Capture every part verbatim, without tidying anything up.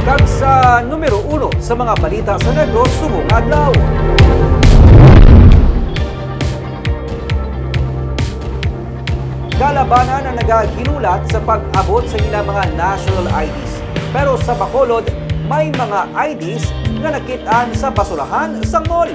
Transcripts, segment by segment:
Kag sa numero uno sa mga balita sa Negros subong adlaw. Kalabanan ang nagahinulat sa pag-abot sa ilang mga national I Ds. Pero sa Bacolod, may mga I Ds nga nakit-an sa basurahan sang mall.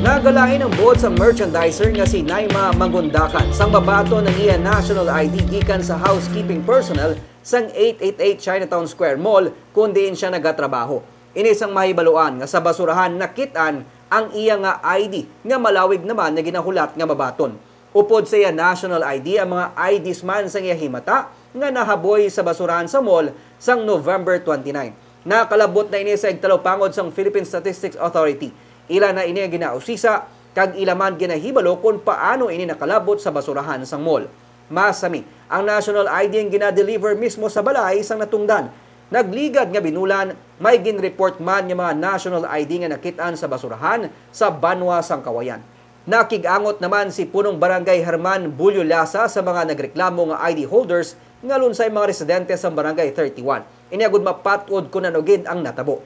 Nagalain ang buot sang merchandiser nga si Naima Mangundakan sang mabaton ang iya national I D gikan sa housekeeping personnel sang eight eight eight Chinatown Square Mall, kun diin siya nagatrabaho. Ini sang mahibaluan nga sa basurahan nakit-an ang iya nga I D nga malawig naman nga ginahulat nga mabaton. Upod sa iya national I D ang mga I Ds man sang iya himata nga nahaboy sa basurahan sa mall sang November twenty-nine. Nakalabot na ini sa igtalupangod sang Philippine Statistics Authority. Ila na ini ginausisa kag ila man ginahibalo kon paano ini nakalabot sa basurahan sang mall. Masami, ang national I D ang gina-deliver mismo sa balay sang natungdan. Nagligad nga binulan, may ginreport man nga mga national I D nga nakit-an sa basurahan sa banwa sang Kawayan. Nakig-angot naman si Punong Barangay Herman Bulyo Lasa sa mga nagreklamo nga I D holders nga lunsay mga residente sa Barangay thirty-one. Ini agud mapat-od kon ano gid ang natabo.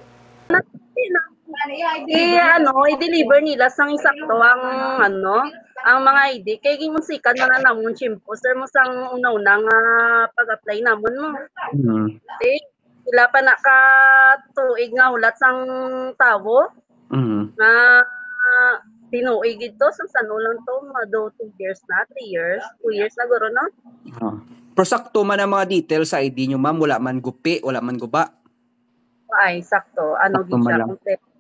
I, ano, i-deliver nila sang sakto ang, ano, ang mga I D. Kay ginunsikan na nga namon, siyempre, sir, mo sang una-una nga pag-apply namon mo. Hmm. Kay sila pa na ka tuig nga hulat sang tawo Hmm. nga tinuig ito sa sano lang to, mga do two years na, three years, two years na guro, no? Ah. Pero sakto man ang mga details sa I D nyo, ma'am. Wala man gupi, wala man guba. Ay, sakto. Ano Sakto gid man siya, lang. Kompleto.